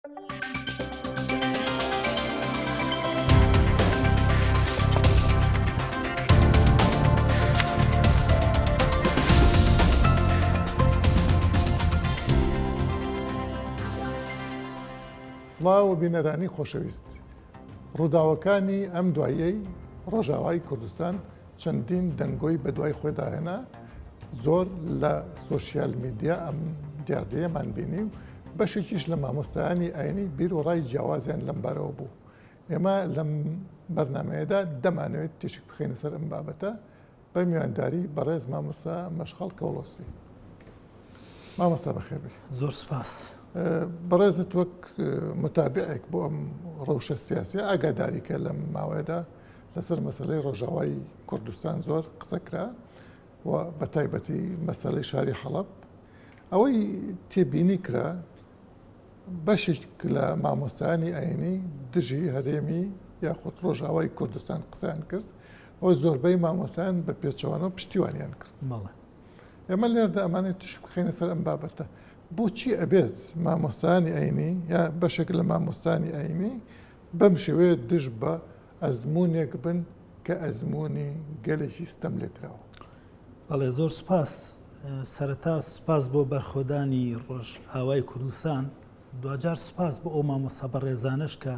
سڵاو بینەرانی خۆشەویست ڕووداوەکانی ئەم دواییەی ڕۆژاوای کوردستان چەندین دەنگۆی بەدوای خۆیدا هێنا، زۆر لە سۆشیال میدیا ئەم دیاردەیەمان بینی و بەشێکیش لە مامۆستایانی ئاینی بیر و ڕای جیاوازیان لەم بارەوە بوو. ئێمە لەم بەرنامەیەدا دەمانەوێت تیشک بخەینە سەر ئەم بابەتە بە میوانداری بەڕێز مامۆستا مەشخەڵ کەوڵۆسی. مامۆستا بەخێربێی. زۆر سوپاس. بەڕێزت وەک متابعێک بۆ ئەم ڕەوشە سیاسیە ئاگاداری کە لەم ماوەیەدا لەسەر مەسەلەی ڕۆژاوای کوردستان زۆر قسە کرا و بە تایبەتی مەسەلەی شاری حەڵەب ئەوەی تێبینی کرا بەشێک لە مامۆستایانی ئاینی دژی هەرێمی یاخود ڕۆژاوای کوردستان قسەیان کرد و زۆربەی مامۆستایان بە پێچەوانەوە پشتیوانیان کرد. بەڵێ. ئێمە لێردا ئەمانەی تیشک بخەینە سەر ئەم بابەتە بۆچی ئەبێت مامۆستایانی ئاینی یا بەشێک لە مامۆستانی ئاینی بەم شێوەیە دژ بە ئەزموونێک بن کە ئەزموونی گەلێکی ستەملێکراوە. بەڵێ زۆر سوپاس. سەرەتا سوپاس بۆ بەرخۆدانی ڕۆژئاوای کوردستان، دواجار سوپاس بۆ ئەو مامۆستا بەڕێزانەش کە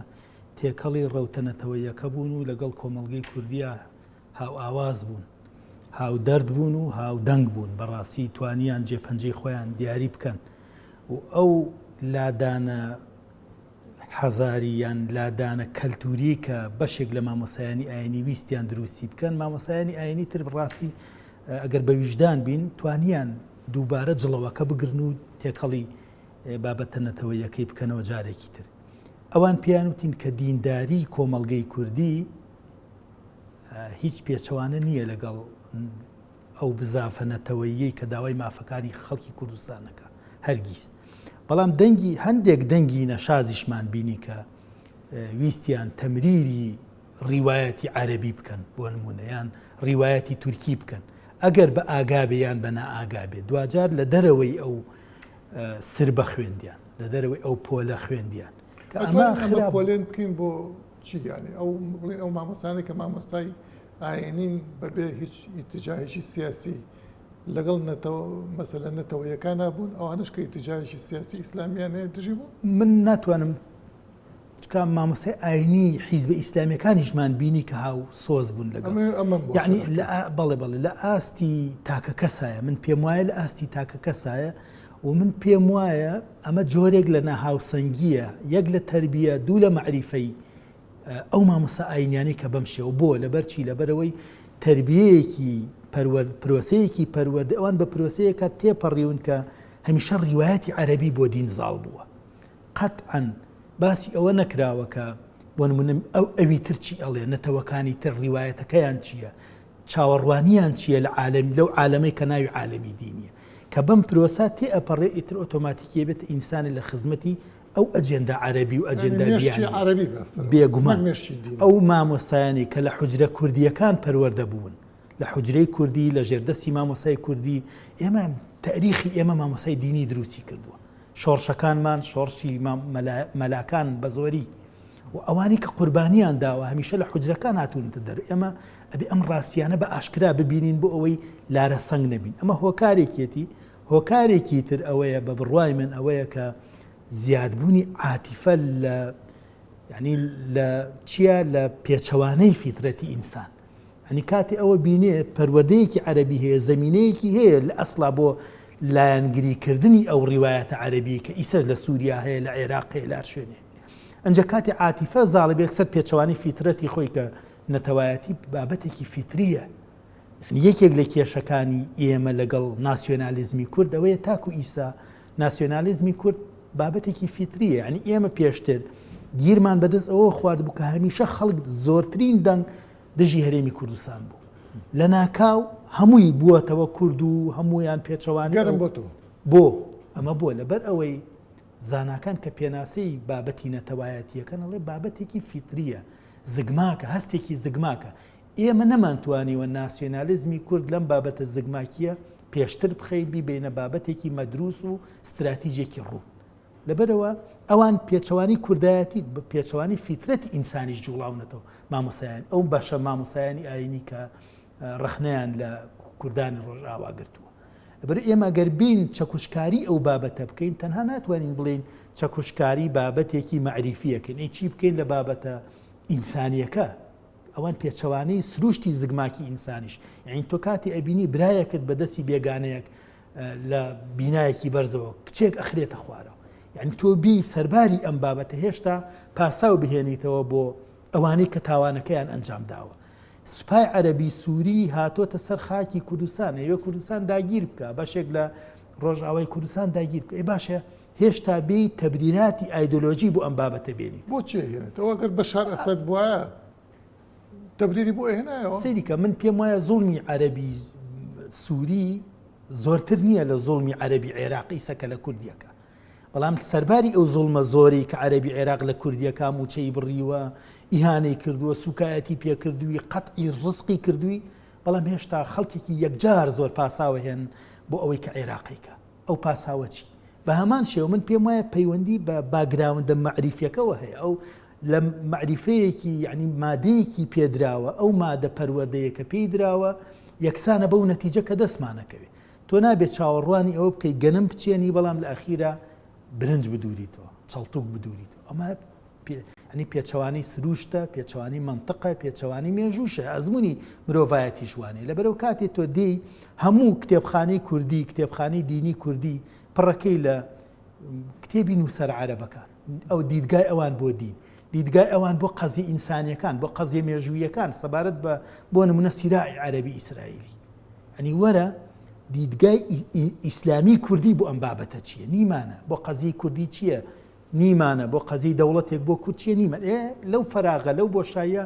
تێکەڵی ڕەوتە نەتەوەییەکە بوون و لەگەڵ کۆمەڵگەی کوردیا هاوئاواز بوون، هاودەرد بوون و هاودەنگ بوون، بەڕاستی توانیان جێپەنجەی خۆیان دیاری بکەن و ئەو لادانە حەزاری یان لادانە کەلتوری کە بەشێک لە مامۆستایانی ئاینی ویستیان دروستی بکەن، مامۆستایانی ئاینی تر بەڕاستی ئەگەر بە ویژدان بین توانیان دووبارە جڵەوەکە بگرن و تێکەڵی بابەتە نەتەوەیەکەی بکەنەوە جارێکی تر. ئەوان پێیان وتین کە دینداری کۆمەڵگەی کوردی هیچ پێچەوانە نییە لەگەڵ ئەو بزافە نەتەوەییەی کە داوای مافەکانی خەڵکی کوردستان ئەکا هەرگیز. بەڵام دەنگی هەندێک دەنگی نەشازیشمان بینی کە ویستیان تەمریری ڕیوایەتی عەرەبی بکەن بۆ نمونە یان ڕیوایەتی تورکی بکەن ئەگەر بە ئاگا بێ یان بە نائاگا بێ دواجار لە دەرەوەی ئەو سربە خوێندیان لە دەرەوەی ئەو پۆلە خوێندیان کە ئەمە خراپ پۆلێن بکەین بۆ چی یانی ئەو بڵێن ئەو مامۆستانەی کە مامۆستای ئاینین بەبێ هیچ ئیتجاهێکی سیاسی لەگەڵ نەتەوە مەسەلە نەتەوەیەکانا بوون ئەوانەش کە ئیتجاهێکی سیاسی ئیسلامیان هەیە دژی بوون؟ من ناتوانم چکا مامۆستای ئاینی حیزبە ئیسلامیەکانیشمان بینی کە هاو سۆز بوون لەگەڵ یعنی لە بەڵێ بەڵێ لە ئاستی تاکە کەسایە من پێم وایە لە ئاستی تاکە کەسایە و من پێم وایە ئەمە جۆرێک لە ناهاوسەنگیە یەک لە تربیە دوو لە مەعریفەی ئەو مامۆستا ئاینیانەی کە بەم شێوە بۆ لەبەر چی لەبەرەوەی تربیەیەکی پەروەرد پرۆسەیەکی پەروەردە ئەوان بە پرۆسەیەکە تێپەڕیون کە هەمیشە ڕیوایەتی عەرەبی بۆ دین زاڵ بووە قەتعەن باسی ئەوە نەکراوە کە بۆ نمونە ئەو ئەوی تر چی ئەڵێ نەتەوەکانی تر ڕیوایەتەکەیان چییە چاوەڕوانیان چییە لە عالەم لەو عالەمەی کە ناوی عالەمی دینیە کە بەم پرۆسە تێ ئەپەڕێ ئیتر ئۆتۆماتیکی بێت ئینسانی لە خزمەتی ئەو ئەجێندا عەرەبی و ئەجێندا بیانی بێگومان ئەو مامۆستایانەی کە لە حوجرە کوردییەکان پەروەردە بوون لە حوجرەی کوردی لە ژێردەستی مامۆستای کوردی ئێمە تاریخی ئێمە مامۆستای دینی دروستی کردووە شۆڕشەکانمان شۆڕشی مەلاکان بە زۆری و ئەوانی کە قوربانیان داوە هەمیشە لە حوجرەکان هاتوونەتە دەر ئێمە ئەبێ ئەم ڕاستیانە بە ئاشکرا ببینین بۆ ئەوەی لارە سەنگ نەبین ئەمە هۆکارێکیەتی هۆکارێکی تر ئەوەیە بە بڕوای من ئەوەیە کە زیادبوونی عاتیفە لە یعنی لە چییە لە پێچەوانەی فیترەتی ئینسان ئەنی کاتی ئەوە بینێ پەروەردەیەکی عەربی هەیە زمینەیەکی هەیە لە ئەسلا بۆ لایەنگریکردنی ئەو ڕیواەتە عەربی کە ئیسەش لە سووریا هەیە لە عێراق هەیە لە شوێنێ ئەنجا کاتی عاتیفە زاڵی بێکسەر پێچەوانی فیترەتی خۆی کە نەتەوایەتی بابەتێکی فیتریە یانی یەکێک لە کێشەکانی ئێمە لەگەڵ ناسیۆنالیزمی کورد ئەوەیە تاکو ئیسا ناسیۆنالیزمی کورد بابەتێکی فیتریە یعنی ئێمە پێشتر گیرمان بەدەست ئەوە خوارد بوو کە هەمیشە خەڵک زۆرترین دەنگ دژی هەرێمی کوردستان بوو لە ناکاو هەمووی بووەتەوە کورد و هەمویان پێچەوانی گەرم بۆ تۆ بۆ ئەمە بۆ لەبەر ئەوەی زاناکان کە پێناسەی بابەتی نەتەوایەتیەکەن ئەڵێ بابەتێکی فیتریە زگماکە هەستێکی زگماکە ئێمە نەمانتوانیوە ناسیۆنالیزمی کورد لەم بابەتە زگماکییە پێشتر بخەین، بیبەینە بابەتێکی مەدروس و ستراتیجێکی ڕوون. لەبەرئەوە ئەوان پێچەوانی کوردایەتی پێچەوانی فیترەتی ئینسانیش جوڵاونەتەوە مامۆسایان ئەو بەشە مامۆسایانی ئاینی کە ڕەخنەیان لە کوردانی ڕۆژئاوا گرتووە. لەبەر ئێمە گەر بین چەکوشکاری ئەو بابەتە بکەین تەنها ناتوانین بڵێین چەکوشکاری بابەتێکی مەعریفیەکەین ئەی چی بکەین لە بابەتە ئینسانیەکە ئەوان پێچەوانەی سروشتی زگماکی ئینسانیش یعنی تۆ کاتی ئەبینی برایەکت بە دەستی بێگانەیەک لە بینایەکی بەرزەوە کچێک ئەخرێتە خوارەوە یعنی تۆ بی سەرباری ئەم بابەتە هێشتا پاساو بهێنیتەوە بۆ ئەوانەی کە تاوانەکەیان ئەنجام داوە سوپای عەرەبی سووری هاتۆتە سەر خاکی کوردستان ئەوێ کوردستان داگیر بکە بەشێک لە ڕۆژئاوای کوردستان داگیر بکە ئێ باشە هێشتا بێی تەبریراتی ئایدۆلۆژی بۆ ئەم بابەتە بێنیت. بۆ چی ئەیهێنێتەوە ئەگەر بەشار ئەسەد بوایە تەبریری بۆ ئەهێنایەوە؟ سەیری کە من پێم وایە زوڵمی عەرەبی سووری زۆرتر نییە لە زوڵمی عەرەبی عێراق ئیسە کە لە کوردیەکە بەڵام سەرباری ئەو زوڵمە زۆرەی کە عەرەبی عێراق لە کوردیەکە موچەی بڕیوە ئیهانەی کردووە سوکایەتی پێکردووی قەتعی ڕزقی کردووی بەڵام هێشتا خەڵکێکی یەکجار زۆر پاساوە هێن بۆ ئەوەی کە عێراقیکە ئەو پاساوە چی؟ بە هەمان شێوە من پێم وایە پەیوەندی بە باگراوندە مەعریفیەکەوە هەیە ئەو لە مەعریفەیەکی یعنی مادەیەکی پێدراوە ئەو مادە پەروەردەیە کە پێی دراوە یەکسانە بەو نەتیجە کە دەستمانەکەوێت تۆ نابێت چاوەڕوانی ئەوە بکەی گەنم بچێنی بەڵام لە ئەخیرا برنج بدوریتەوە چەڵتوک بدوریتەوە ئەمە ینی پێچەوانەی سروشتە، پێچەوانەی مەنتقە، پێچەوانەی مێژووشە، ئەزموونی مرۆڤایەتیش وانەیە. لەبەرئەوە کاتێ تۆ دێی هەموو کتێبخانەی کوردی، کتێبخانەی دینی کوردی پڕەکەی لە کتێبی نووسەرە عەرەبەکان، ئەو دیدگای ئەوان بۆ دین، دیدگای ئەوان بۆ قەزیە ئینسانیەکان، بۆ قەزیە مێژوویەکان سەبارەت بە بۆ نمونە سیراعی عەرەبی ئیسرائیلی. ئەنی وەرە دیدگای ئیسلامی کوردی بۆ ئەم بابەتە چییە؟ نیمانە بۆ قەزیەی کوردی چییە؟ نیمانە بۆ قەزیەی دەوڵەتێک بۆ کورد چیە نیمە ئێ لەو فەراغە لەو بۆشاییە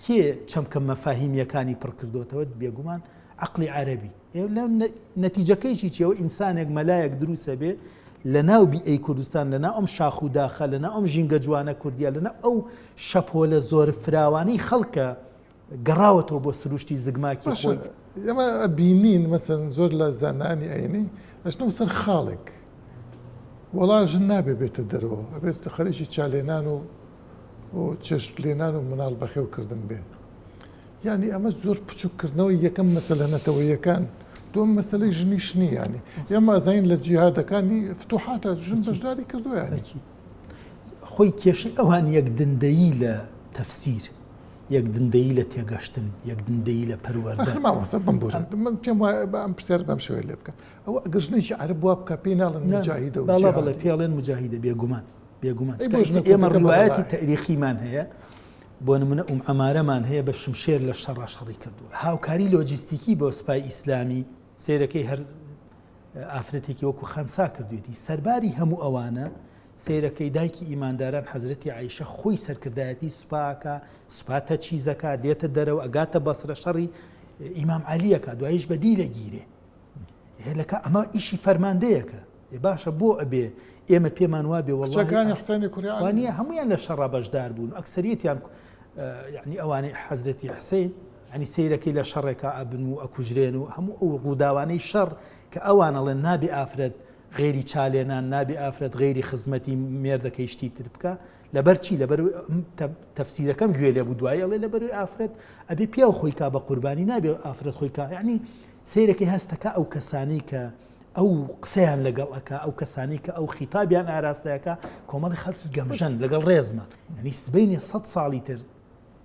کێ چەمکە مەفاهیمیەکانی پڕ کردۆتەوە بێگومان عەقڵی عەرەبی ئێ لە نەتیجەکەیشی چیەوە ئینسانێک مەلایەک دروسە بێ لە ناو بیئەی کوردستان لە ناو ئەم شاخ و داخە لە ناو ئەم ژینگە جوانە کوردیە لە ناو ئەو شەپۆلە زۆر فراوانەی خەڵکە گەڕاوەتەوە بۆ سروشتی زگماکی باشە خۆی. ئێمە ئەبینین مەسەلەن زۆر لە زانایانی ئاینی ئەچنەوە سەر خاڵێک وەڵا ژن نابێ بێتە دەرەوە ئەبێت خەریکی چالێنان و و چێشت لێنان و مناڵ بەخێو کردن بێ یعنی ئەمە زۆر بچووکردنەوەی یەکەم مەسەلە نەتەوەیەکان دووەم مەسەلەی ژنیش نییە یعنی ئێمە ئەزانین لە جیهادەکانی فتوحاتە ژن بەشداری کردووە یعنی ئەکید خۆی کێشەی ئەوان یەک دندەیی لە تەفسیر یەک دندەیی لە تێگەشتن، یەک دندەیی لە پەروەردە. ئاخر مامۆستا بمبورە من پێم وایە با ئەم پرسیارە بەم شێوەیە لێ بکەم ئەوە ئەگەر ژنێکی عەرەب وا بکا پێی ناڵێن موجاهیدە و بەڵێ بەڵێ پێی ئەڵێن موجاهیدە بێگومان بێگومان چونکە ئێستا ئێمە ڕیوایەتی تەئریخیمان هەیە بۆ نمونە ئوم عەمارەمان هەیە بە شمشێر لە شەڕا شەڕی کردووە هاوکاری لۆجیستیکی بۆ سوپای ئیسلامی سەیرەکەی هەر ئافرەتێکی وەکو خەنسا کردوێتی سەرباری هەموو ئەوانە سەیرەکەی دایکی ئیمانداران حەزرەتی عائیشە خۆی سەرکردایەتی سوپا ئەکا سوپا تەجهیزەکا دێتە دەرەوە ئەگاتە بەسرە شەڕی ئیمام عەلیەکە دواییش بە دیل ئەگیرێ لەکە ئەمە ئیشی فەرماندەیەکە باشە بۆ ئەبێ ئێمە پێمان وابێ وەڵاکانی حسێنی کوڕیانە هەمویان لە شەڕا بەشدار بوون ئەکسەریەتیان یعنی ئەوانەی حەزرەتی حسین ینی سیرەکەی لە شەڕێکا ئەبن و ئەکوژرێن و هەموو ئەو ڕووداوانەی شەڕ کە ئەوان ئەڵێن نابێ ئافرەت غەیری چالێنان نابێ ئافرەت غەیری خزمەتی مێردەکەی شتی تر بکا لەبەر چی لەبەر تەفسیرەکەم گوێ لێ بوو دوایی ئەڵێ لەبەروی ئافرەت ئەبێ پیاو خۆی کا بە قوربانی نابێ ئافرەت خۆی کا یعنی سەیرەکەی هەستەکە ئەو کەسانی کە ئەو قسەیان لەگەڵ ئەک ئەو کەسانی کە ئەو خیتابیان ئاراستەکە کۆمەڵی خەڵکی گەمژەن لەگەڵ ڕێزمان ینی سبینێ سە ساڵی تر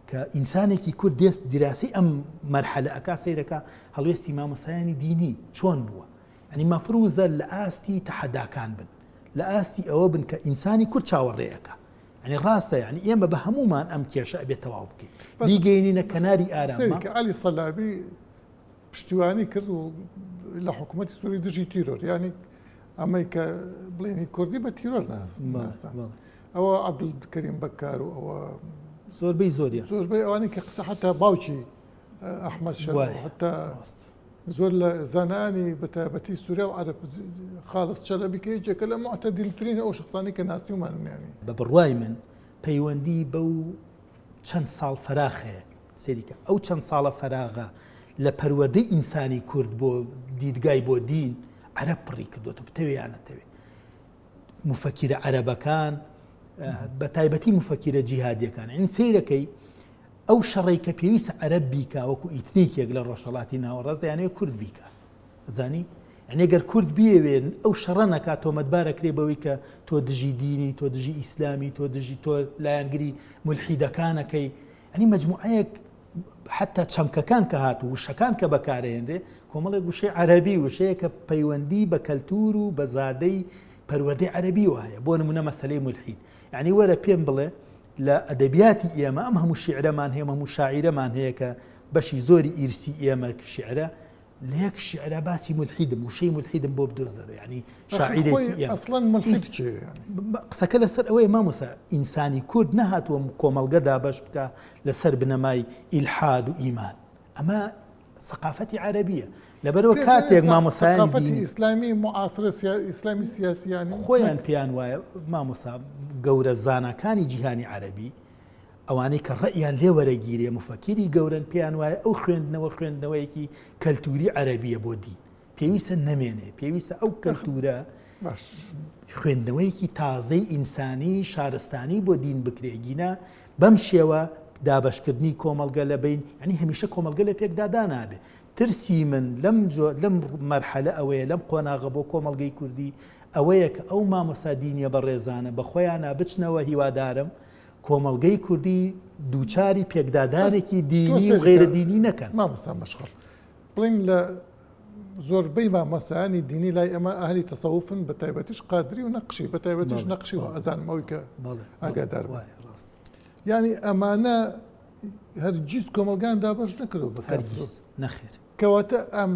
کە ئینسانێکی کورد دێست دیراسی ئەم مەرحەلە ئەک سەیرەکە هەڵوێستی مامۆسایانی دینی چۆن بووە یانی مەفروزە لە ئاستی تەحەداکان بن لە ئاستی ئەوە بن کە ئینسانی کورد چاوەڕێ ئەکا یانی ڕاستە یانی ئێمە بە هەموومان ئەم کێشە ئەبێت تەواو بکەین بیگەینینە کەناری ئارام کە عەلی سەلابی پشتیوانی کرد و لە حکوومەتی سووری دژی تیرۆر ینی ئەمەی کە بڵێنی کوردی بە تیرۆر ناستان ئەوە عەبدولکەریم بەکار و ئەوە زۆربەی زۆریان زۆربەی ئەوانەی کە قسە حتا باوکی ئەحمەد شەر حتا زۆر لە زانایانی بە تایبەتی سوریا و عەرەب خاڵس چەلەبی کە یەکێکە لە موعتەدیلترین ئەو شخصانەی کە ناسیومانن یانی. بە بڕوای من پەیوەندی بەو چەند ساڵ فەراغ هەیە سەیری کە ئەو چەند ساڵە فەراغە لە پەروەردەی ئینسانی کورد بۆ دیدگای بۆ دین عەرەب پڕی کردوەتەوە بتەوێ یا نەتەوێ. مفەکیرە عەرەبەکان بە تایبەتی مفەکیرە جیهادیەکان این سەیرەکەی ئەو شەڕەی کە پێویستە عەرەب بیکا وەکو ئیتنیکێک لە ڕۆژهەڵاتی ناوەڕاست دەیانەوێت کورد بیکا ئەزانی یعنی گەر کورد بیەوێ ئەو شەڕە نەکا تۆمەتبار ئەکرێ بەوەی کە تۆ دژی دینی تۆ دژی ئیسلامی تۆ دژی تۆ لایەنگری مولحیدەکانەکەی یعنی مجموعەیەک حتا چەمکەکان کە هات و وشەکان کە بەکارهێنرێ کۆمەڵێک وشەی عەرەبی وشەیە کە پەیوەندی بە کەلتور و بە زادەی پەروەردەی عەرەبیەوە هەیە بۆ نمونە مەسەلەی مولحید یعنی وەرە پێم بڵێ لە ئەدەبیاتی ئێمە ئەم هەموو شیعرەمان هەیە هەموو شاعیرەمان هەیە کە بەشی زۆری ئیرسی ئێمە شیعرە لە یەک شیعرا باسی مولحیدم وشەی مولحیدم بۆ بدۆزەرە یعنی شاعیرێکی ئێمە ئەسڵەن مولحید کێیە یعنی؟ قسەکە لەسەر ئەوەیە مامۆستا ئینسانی کورد نەهاتووە کۆمەڵگە دابەش بکا لەسەر بنەمای ئیلحاد و ئیمان ئەمە سەقافەتی عەرەبیە لەبەرەوە کاتێک مامۆستایانی دینی ئیسلامی معاصر ئیسلامی سیاسیانی خۆیان پێیان وایە مامۆستا گەورە زاناکانی جیهانی عەرەبی ئەوانەی کە ڕەئیان لێ وەرەگیرێ مفەکیری گەورەن پێیان وایە ئەو خوێندنەوە خوێندنەوەیەکی کەلتوری عەرەبیە بۆ دین پێویستە نەمێنێ پێویستە ئەو کەلتورە خوێندنەوەیەکی تازەی ئینسانی شارستانی بۆ دین بکرێ گینا بەم شێوە دابەشکردنی کۆمەڵگە لە بین یعنی هەمیشە کۆمەڵگە لە پێکدادا نابێ ترسی من لەم لەم مەرحەلە ئەوەیە لەم قۆناغە بۆ کۆمەڵگەی کوردی ئەوەیە کە ئەو مامۆستا دینیە بەڕێزانە بە خۆیانە بچنەوە هیوادارم کۆمەڵگەی کوردی دووچاری پێکدادانێکی دینی و غیرە دینی نەکەن. مامۆستا مەشخەڵ بڵێن لە زۆربەی مامۆستایانی دینی لای ئەمە ئەهلی تەسەوفن بە تایبەتیش قادری و نەقشی بە تایبەتیش نەقشی و ئەزانم ئەوەی کە ئاگادار ڕاست یعنی ئەمانە هەرگیز کۆمەلگان دابەش نەکردو بە هەرگیز نەخێر کەواتە ئەم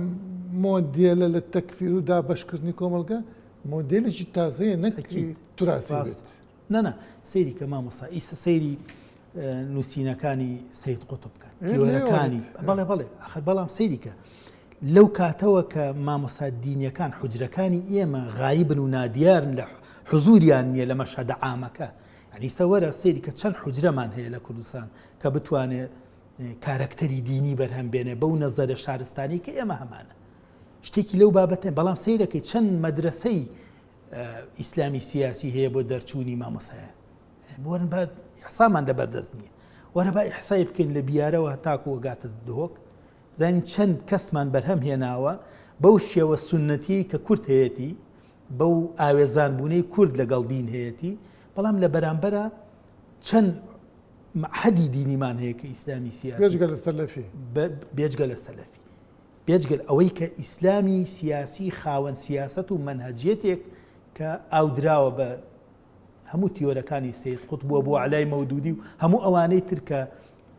مۆدێلە لە تەکفیر و دابەشکردنی کۆمەلگە مۆدێلێکی تازەیە نەکی تراسی بێت نەنا سەیری کە مامۆستا ئیسە سەیری نووسینەکانی سید قوتب بکە تیۆرەکانی بەڵێ بەڵێ ئەخر بەڵام سەیری کە لەو کاتەوە کە مامۆستا دینیەکان حجرەکانی ئێمە غایبن و نادیارن لە حزوریان نییە لە مەشهەدە عامەکە یعنی سەوەرە سەیری کە چەند حجرەمان هەیە لە کوردستان کە بتوانێت کارەکتەری دینی بەرهەم بێنێ بەو نەزەرە شارستانی کە ئێمە هەمانە شتێکی لەو بابەتە بەڵام سیرەکەی چەند مەدرسەی ئیسلامی سیاسی هەیە بۆ دەرچوونی مامۆسایان وەرن با ئیحسامان لە بەردەست نییە وەرە با ئیحسای بکەین لە بیارەوە هەتاکو ئەگاتە دهۆک زانین چەند کەسمان بەرهەم هێناوە بەو شێوە سوننەتیەی کە کورد هەیەتی بەو ئاوێزان بوونەی کورد لەگەڵ دین هەیەتی بەڵام لە بەرامبەرە چەند مەعهەدی دینیمان هەیە کە ئیسلامی سیاسی بێجگە لە سەلەفی بێجگە لە سەلەفی بێجگە ئەوەی کە ئیسلامی سیاسی خاوەن سیاسەت و مەنهەجیەتێک کە ئاودراوە بە هەموو تیۆرەکانی سید قوتب و ئەبو عەلای مەودودی و هەموو ئەوانەی تر کە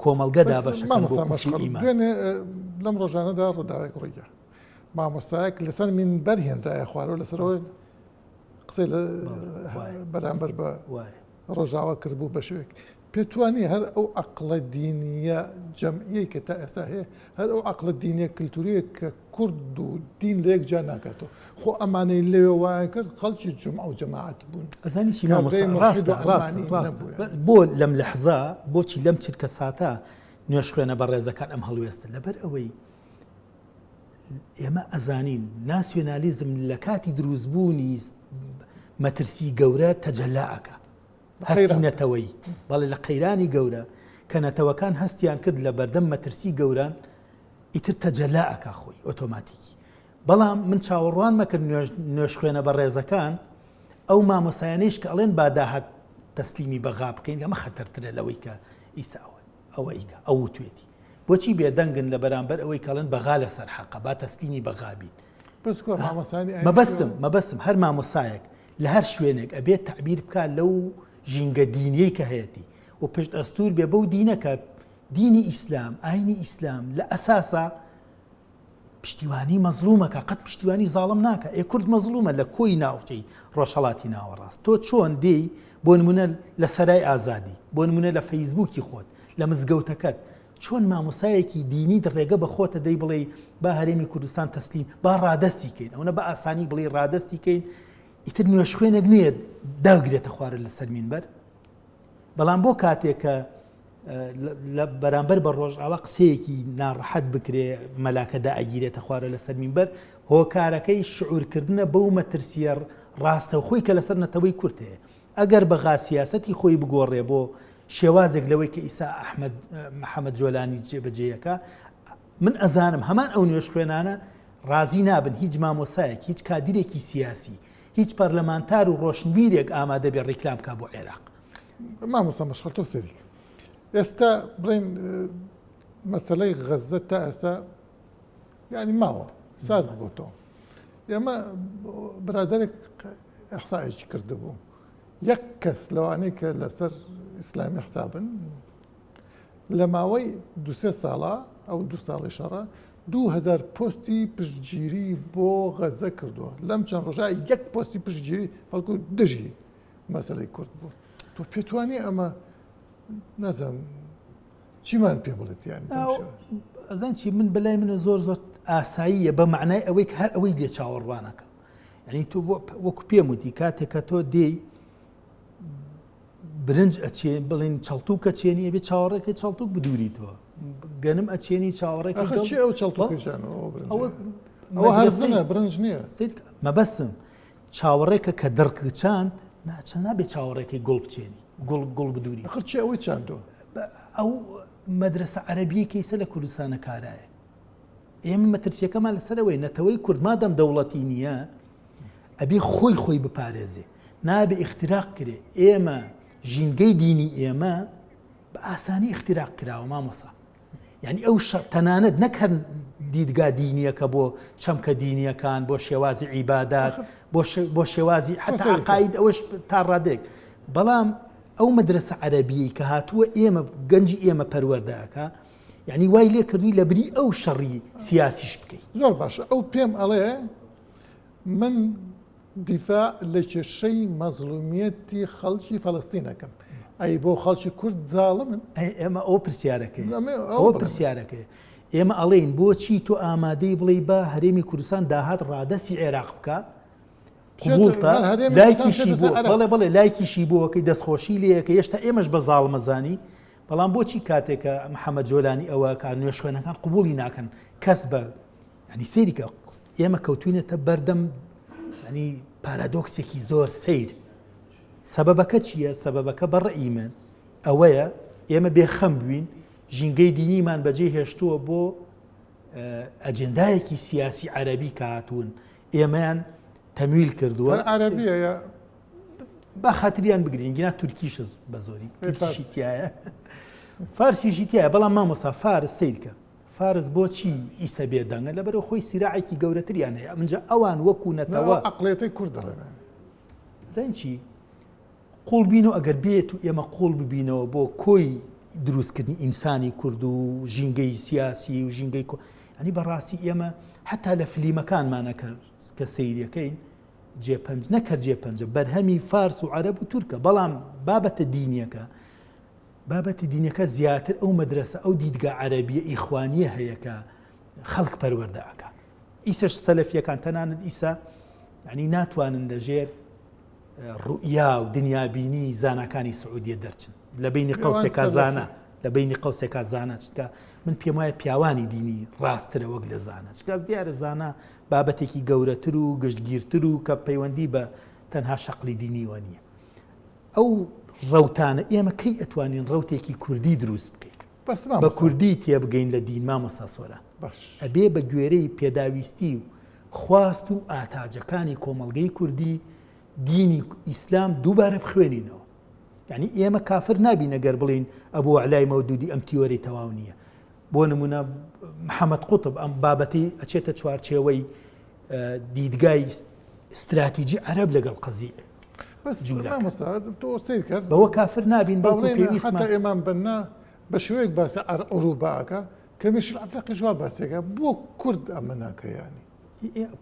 کۆمەڵگە دابەشەکەن بۆ کوفر و ئیمان. دوێنێ لەم ڕۆژانەدا ڕووداوێک ڕوویدا مامۆستایەک لەسەر مینبەر هێنرایە خوارەوە لەسەرەوە قسەی لە بەرامبەر بە ڕۆژاوا کردبوو بە شێوەیەک پێت وا نییە هەر ئەو عەقڵە دینییە جەمعییەی کە تا ئێستا هەیە، هەر ئەو عەقڵە دینییە کلتورییە کە کورد و دین لە یەک جیا ناکاتەوە. خۆ ئەمانەی لەوێ وایان کرد خەڵکی جومعە و جەماعەت بوون. ئەزانی چی مامۆستا، ڕاستە ڕاستە ڕاستە بۆ لەم لەحزە بۆچی لەم چرکە ساتە نوێژخوێنە بەڕێزەکان ئەم هەڵوێستە لەبەر ئەوەی ئێمە ئەزانین ناسیۆنالیزم لە کاتی دروستبوونی مەترسی گەورە تەجەلا ئەکا هەستی نەتەوەیی بەڵێ لە قەیرانی گەورە کە نەتەوەکان هەستیان کرد لە بەردەم مەترسی گەوران ئیتر تەجەلا ئەکا خۆی ئۆتۆماتیکی بەڵام من چاوەڕوان مەکرد نوێژخوێنە بەڕێزەکان ئەو مامۆسایانەیش کە ئەڵێن با داهات تەسلیمی بەغا بکەین ئەمە خەتەرترە لەوەی کە ئیسا ئەوە ئەوە ئیکا ئەو وتوێتی بۆچی بێدەنگن لە بەرامبەر ئەوەی کەڵێن بەغا لەسەر حەقە با تەسلیمی بەغا بین مەبەستم مەبەستم هەر مامۆسایەک لە هەر شوێنێک ئەبێت تەعبیر بکات لەو ژینگە دینیەی کە هەیەتی و پشت ئەستور بێ بەو دینە کە دینی ئیسلام ئاینی ئیسلام لە ئەساسا پشتیوانی مەزڵومەکە قەت پشتیوانی زاڵم ناکە ئێ کورد مەزڵومە لە کۆی ناوچەی ڕۆژهەڵاتی ناوەڕاست تۆ چۆن دێی بۆ نمونە لە سەرای ئازادی بۆ نمونە لە فەیسبوکی خۆت لە مزگەوتەکەت چۆن مامۆسایەکی دینیت ڕێگە بە خۆتە دەی بڵێی با هەرێمی کوردستان تەسلیم با ڕادەستی کەین ئەوەنە بە ئاسانی بڵێی ڕادەستی کەین ئیتر نوێژخوێنێک نییە داگرێتە خوارە لەسەر مینبەر بەڵام بۆ کاتێک کە لە بەرامبەر بە ڕۆژئاوا قسەیەکی ناڕەحەت بکرێ مەلاکە دائەگیرێتە خوارە لەسەر مینبەر هۆکارەکەی شعورکردنە بەو مەترسیە ڕاستەوخۆی کە لەسەر نەتەوەی کورد هەیە. ئەگەر بەغا سیاسەتی خۆی بگۆڕێ بۆ شێوازێک لەوەی کە ئیسا ئەحمەد محەمەد جۆلانی جێبەجێیەکا، من ئەزانم هەمان ئەو نوێژخوێنانە ڕازی نابن هیچ مامۆسایەک، هیچ کادیرێکی سیاسی، هیچ پەرلەمانتار و ڕۆشنبیرێک ئامادە بێ ڕیکلام بکا بۆ عێراق. مامۆستا مەشخەڵ تۆ سەیری کە ئێستا بڵێن مەسەلەی غەززە تا ئێستا یعنی ماوە سارد بۆتەوە ئێمە برادێک ئەحسایەکی کردبوو یەک کەس لەوانەی کە لەسەر ئیسلامی حسابن لە ماوەی دوسێ ساڵە ئەو دو ساڵی شەڕە 2000 پۆستی پشتگیری بۆ غەزە کردووە لەم چەند ڕۆژە یەک پۆستی پشتگیری بەڵکو دژی مەسلەی کورد بوو تۆ پێتوانێ ئەمە نازانم چیمان پێ بڵێت یانی بەم شێوە؟ ئەزان چی من بەلای منە زۆر زۆر ئاساییە بە معنای ئەوەی کە هەر ئەوەی لێ چاوەڕوانەکەم یعنی تۆ وەکو پێم وتی کاتێک کە تۆ دێی برنج ئەچێ بڵین چەڵتوو کە چێنی ئەبێ چاوەڕێکە چەڵتوک بدوریتەوە گەنم ئەچێنی چاوەڕێکە ئەو چەڵتوو ئەوە هەرزنە برنج نییە مەبەسم چاوەڕێکە کە دڕک چاند ناچە نابێ چاوەڕێکەی گوڵ بچێنی گوڵ گوڵ بدوری ئەخر چی ئەوەی چاندوە؟ ئەو مەدرەسە عەرەبیەی کە ئیسە لە کوردستانە کارایە ئێمە مەترسیەکەمان لەسەر ئەوەیە نەتەوەی کورد مادەم دەوڵەتی نییە ئەبێ خۆی خۆی بپارێزێ نابێ ئیختراق کرێ ئێمە ژینگەی دینی ئێمە بە ئاسانی ئیختراق کراوە مامۆسا یعنی ئەو تەنانەت نەک هەر دیدگا دینیەکە بۆ چەمکە دینیەکان بۆ شێوازی عیبادات بۆ شێوازی حتا عقاید ئەوەش تا ڕادێک بەڵام ئەو مەدرسە عەربیەی کە هاتووە ئێمە گەنجی ئێمە پەروەردەکە یعنی وای لێ کردووی لە بری ئەو شەڕی سیاسیش بکەیت زۆر باشە ئەو پێم ئەڵێ من دیفاع لە کێشەی مەزڵومیەتی خەڵکی فەلەستین ئەکەم. ئەی بۆ خەڵکی کورد زاڵمن؟ ئەی ئێمە ئەو پرسیارەکەی ئەو پرسیارەکەی ئێمە ئەڵێین بۆچی تۆ ئامادەی بڵێ بە هەرێمی کوردستان داهات ڕادەستی عێراق بکە قبوڵتە لایکیشی بۆ بەڵێ بەڵێ لایکیشی بۆەکەی دەستخۆشی لەکە هێشتا ئێمەش بە زاڵمەزانی بەڵام بۆچی کاتێکە محەممەد جۆلانی ئەوە کە نوێشخوێنەکان قوبولی ناکەن کەس بە ینی سەیری کە ئێمە کەوتوینەتە بەردەم ینی پارادۆکسێکی زۆر سەیر سەبەبەکە چییە سەبەبەکە بە ڕەئی من ئەوەیە ئێمە بێخەم بووین ژینگەی دینیمان بەجێ هێشتووە بۆ ئەجێندایەکی سیاسی عەربی کە هاتوون ئێمەیان تەمویل کردووە عربیە با خاتریان بگرین گینا تورکیش بە زۆری تورکیشی تایە فارسیشی تایە بەڵام مامۆسا فارس سیرکە فارس بۆچی ئیسە بێ دەنگە؟ لەبەرئەوە خۆی سیراعێکی گەورەتریان هەیە ئەمجا ئەوان وەکو نەتەوە. ئەوە عەقڵیەتەی کورد دەڵێن. زین چی؟ قوڵ بین و ئەگەر بێت و ئێمە قوڵ ببینەوە بۆ کۆی دروستکردنی ئینسانی کورد و ژینگەی سیاسی و ژینگەی کۆ ینی بەڕاستی ئێمە حتا لە فلیمەکانمانە کە کە سەیرەکەین جێپەنج نەکەر جێپەنجە بەرهەمی فارس و عەرەب و تورکە بەڵام بابەتە دینیەکە بابەتی دینەکە زیاتر ئەو مەدرەسە ئەو دیدگا عەرەبیە ئیخوانیە هەیە کە خەڵک پەروەردە ئەکا ئیسەش سەلەفیەکان تەنانەت ئیسا یعنی ناتوانن لە ژێر ڕوئیا و دنیابینی زاناکانی سعودیە دەرچن لە بینی قەوسێکا زانا لە بینی قەوسێکا زانا چکە من پێم وایە پیاوانی دینی ڕاسترە وەک لە زانا چکە دیارە زانا بابەتێکی گەورەتر و گشتگیرتر و کە پەیوەندی بە تەنها شەقلی دینیوە نییە ئەو ڕەوتانە ئێمە کەی ئەتوانین ڕەوتێکی کوردی دروست بکەین بە کوردی تێبگەین لە دین مامۆستا سۆران ئەبێ بە گوێرەی پێداویستی و خواست و ئاتاجەکانی کۆمەڵگەی کوردی دینی ئیسلام دووبارە بخوێنینەوە یعنی ئێمە کافر نابین ئەگەر بڵین ئەبوو عەلای مەودودی ئەم تیۆری تەواو نییە بۆ نمونە محەممەد قوتب ئەم بابەتی ئەچێتە چوارچێوەی دیدگای ستراتیجی عەرەب لەگەڵ قەزی بەوە کافر نابین بەڵێ ئێمان بەنا بە شێوەیەک باسی عروباکە کە میشل ئەفریقیش وا باسێکە بۆ کورد ئەمە ناکەیانی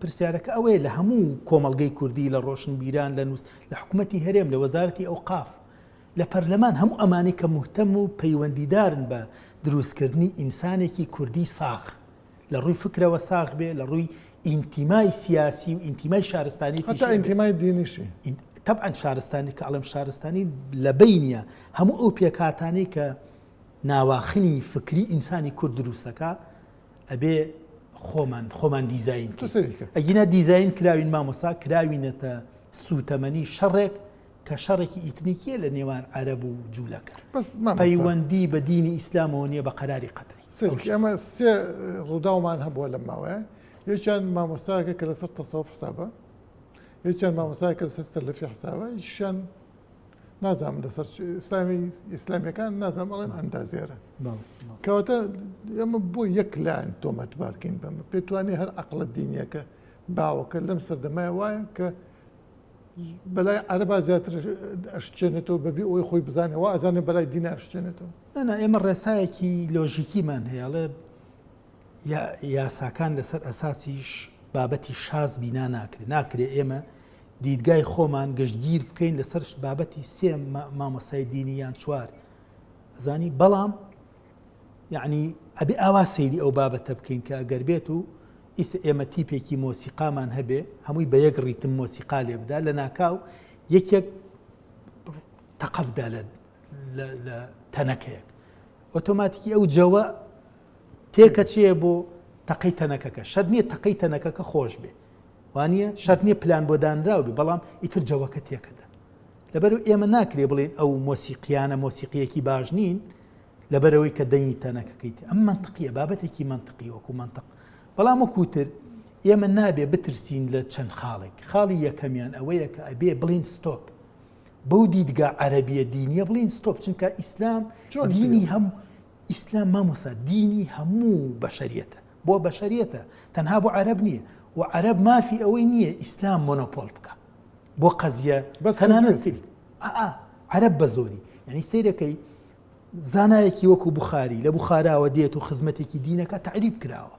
پرسیارەکە ئەوەیە لە هەموو کۆمەڵگەی کوردی لە ڕۆشنبیران لە نووس لە حکوومەتی هەرێم لە وەزارەتی ئەوقاف لە پەرلەمان هەموو ئەمانەی کە مهتەم و پەیوەندیدارن بە دروستکردنی ئینسانێکی کوردی ساغ لە ڕووی فکرەوە ساغ بێ، لە ڕووی ئینتیمای سیاسی و ئینتیمای شارستانیەتیشی هەتا ئینتیمای دینیشی. تەبعەن شارستانی کە ئەڵێم شارستانی لە بەینیە هەموو ئەو پێکهاتانەی کە ناواخنی فکری ئینسانی کورد دروستەکا ئەبێ خۆمان خۆمان دیزاین تۆ سەیری کە. ئەگینا دیزاین کراوین مامۆستا کراوینەتە. سووتەمەنی شەڕێک کە شەڕێکی ئیتنیکیە لە نێوان عەرەب و جوولەکە پەیوەندی بە دینی ئیسلامەوە نییە بە قەراری قەتعی. سەیرکە ئێمە سێ ڕووداومان هەبووە لەم ماوەیە یەکیان مامۆستایەکە کە لەسەر تەسەوف حسابە یەکیان مامۆستایەکە لەسەر سەلەفی حسابە یەکیشیان نازانم لەسەر ئیسلامی ئیسلامیەکان نازانم ئەڵێن ئەندازیارە کەواتە ئێمە بۆ یەک لایەن تۆمەتبارکەین بەمە پێتوانێ هەر عقلە دینیەکە باوەکە لەم سەردەمای وایە کە بەلای عەرەبا زیاتر ئەشچێنێتەوە بەبێ ئەوەی خۆی بزانێ وا ئەزانێ بەلای دینا ئەشچێنێتەوە. نا نا ئێمە ڕێسایەکی لۆژیکیمان هەیە ئەڵێ یاساکان لەسەر ئەساسی بابەتی شاز بینا ناکرێ ناکرێ ئێمە دیدگای خۆمان گشتگیر بکەین لەسەر بابەتی سێ مامۆسای دینی یان چوار زانی بەڵام یەعنی ئەبێ ئاوا سەیری ئەو بابەتە بکەین کە ئەگەر بێت و ئیسە ئێمە تیپێکی مۆسیقامان هەبێ هەمووی بە یەک ڕیتم مۆسیقا لێ بدا لە ناکاو یەکێک تەقە بدا لە لە تەنەکەیەک ئۆتۆماتیکی ئەو جەوە تێکەچێ بۆ تەقەی تەنەکەکە شەرت نییە تەقەی تەنەکەکە خۆش بێ وانە شەرت نییە پلان بۆ دانراو بێ بەڵام ئیتر جەوەکە تێکەدا لەبەر ئێمە ناکرێ بڵێن ئەو مۆسیقیانە مۆسیقیەکی باش نین لەبەرئەوەی کە دەنگی تەنەکەکەی تێ ئەم مەنتقیە بابەتێکی مەنتقی وەکو مەنتق بەڵام وەکو تر ئێمە نابێ بترسین لە چەند خاڵێک خاڵی یەکەمیان ئەوەیە کە ئەبێ بڵین stop بەو دیدگا عەرەبیە دینیە بڵین stop چونکە ئیسلام دینی هەم ئیسلام مامۆسا دینی هەموو بەشەریەتە بۆ بەشەریەتە تەنها بۆ عەرەب نییە و عەرەب مافی ئەوەی نییە ئیسلام مۆنۆپۆل بکە بۆ قەزیە تەنانەت عەرەب بە زۆری یعنی سەیرەکەی زانایەکی وەکو بوخاری لە بوخاراوە دێت و خزمەتێکی دینەکە تەعریب کراوە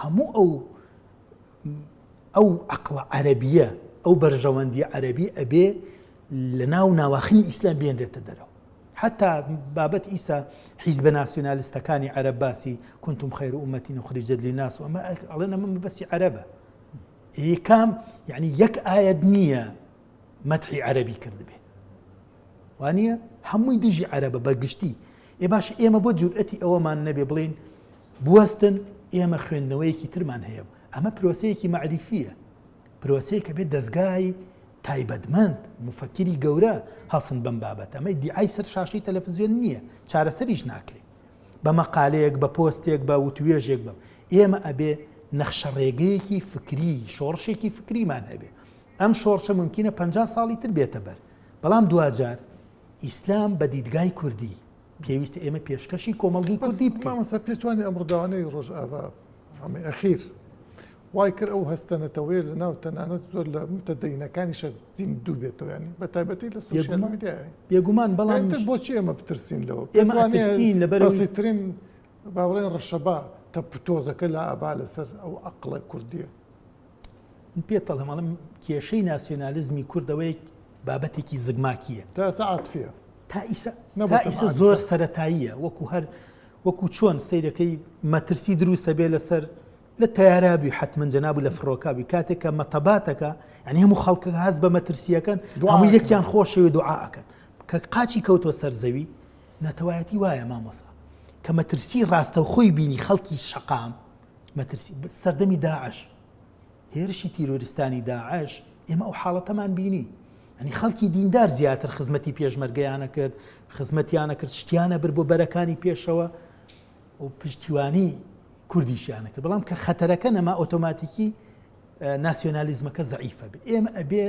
هەموو ئەو ئەو عقلە عەربیە ئەو بەرژەوەندی عەربی ئەبێ لە ناو ناواخنی ئیسلام بێنرێتە دەرەوە حتا بابەت ئیسا حیزبە ناسیۆنالیستەکانی عەرەب باسی كنتم خير أمة أخرجت للناس ئەمە ئەڵێن ئەمە مەبەستی عەرەبە کام یعنی یەک ئایەت نییە مەدحی عەرەبی کردبێ وانە هەمووی دژی عەرەبە بە گشتی ئێ باش ئێمە بۆ جورئەتی ئەوەمان نەبێ بڵین بوەستن ئێمە خوێندنەوەیەکی ترمان هەیە ئەمە پرۆسەیەکی مەعریفیە پرۆسەیە کە بێت دەستگای تایبەتمەند مفەکری گەورە هەڵسن بەم بابەت ئەمە دیعای سەر شاشەی تەلەفزیۆن نییە چارەسەریش ناکرێت بە مەقالەیەک بە پۆستێک بە وتوێژێک بەم ئێمە ئەبێ نەخشەڕێگەیەکی فکری شۆڕشێکی فکریمان هەبێ ئەم شۆڕشە مومکینە 50 ساڵی تر بێتە بەر بەڵام دواجار ئیسلام بە دیدگای کوردی پێویستە ئێمە پێشکەشی کۆمەڵگەی کوردی بکەین. مامۆستا پێتوانێ ئەم ڕووداوانەی ڕۆژئاڤا ئەمەی ئەخیر وای کرد ئەو هەستە نەتەوەیە لە ناو تەنانەت زۆر لە متەدەینەکانیشە زیندوو بێتەوە یانی بە تایبەتی لە سۆشیال میدیای بێگومان بەڵام بۆچی ئێمە بترسین لەوە ئێمە ئەترسین لەبەر بەسیترین با بڵێن ڕەشەبا تەپوتۆزەکە لا ئەبا لەسەر ئەو عەقڵە کوردیە. من پێت دەڵێم ئەڵێم کێشەی ناسیۆنالیزمی کورد ئەوەیە بابەتێکی زگماکییە. تا ئێستا عاتفیە. تا ئیسە تا ئیسە زۆر سەرەتاییە وەکو هەر وەکو چۆن سەیرەکەی مەترسی دروستە بێ لەسەر لە تەیارابی حتمما جەناب لە فڕۆکابی کاتێک کە مەتەباتەکە یعنی هەموو خەڵکە هەست بە مەترسیەکەن هەموو یەکیان خۆشەوێ دوعاکەن کە قاچی کەوتوە سەر زەوی نەتەوایەتی وایە مامۆسا کە مەترسی ڕاستەوخۆی بینی خەڵکی شەقام مەترسی سەردەمی داعش هێرشی تیرۆریستانی داعش ئێمە ئەو حاڵەتەمان بینی ئەنی خەڵکی دیندار زیاتر خزمەتی پێشمەرگەیانە کرد خزمەتیانە کرد شتیانە بر بۆ بەرەکانی پێشەوە و پشتیوانی کوردیشیانە کرد بەڵام کە خەتەرەکە نەما ئۆتۆماتیکی ناسیۆنالیزمەکە زەعیفە بێ ئێمە ئەبێ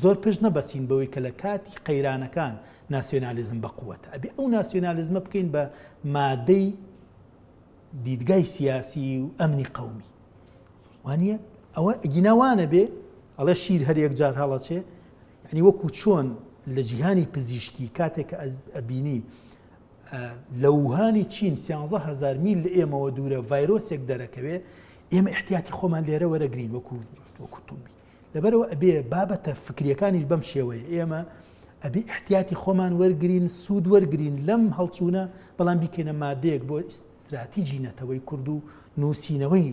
زۆر پشت نەبەستین بەوەی کە لە کاتی قەیرانەکان ناسیۆنالیزم بەقوەتە ئەبێ ئەو ناسیۆنالیزمە بکەین بە مادەی دیدگای سیاسی و ئەمنی قەومی وانە ئەوە ئەگینا وانە بێ ئەڵێ شیر هەر یەکجار هەڵەچێ یعنی وەکو چۆن لە جیهانی پزیشکی کاتێک کە ئەبینی لە وهانی چین 13000 میل لە ئێمەوە دوورە ڤایرۆسێک دەرەکەوێ ئێمە احتیاتی خۆمان لێرە وەرەگرین وەکو وەکو طبی لەبەرئەوە ئەبێ بابەتە فکریەکانیش بەم شێوەیە ئێمە ئەبێ ئیحتیاتی خۆمان وەرگرین سوود وەرگرین لەم هەڵچوونە بەڵام بیکەینە مادەیەک بۆ ئیستراتیجی نەتەوەی کورد و نووسینەوەی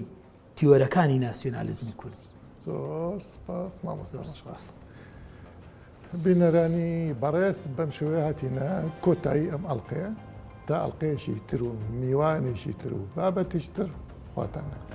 تیۆرەکانی ناسیۆنالیزمی کوردی. زۆر سپاس مامۆستا. زۆر سپاس. بینەرانی بەڕێز بەم شێوەیە هاتینە کۆتایی ئەم ئەڵلقەیە تا ئەڵلقەیەکی تر و میوانێکی تر و بابەتێکی تر خواتان لەگەڵ.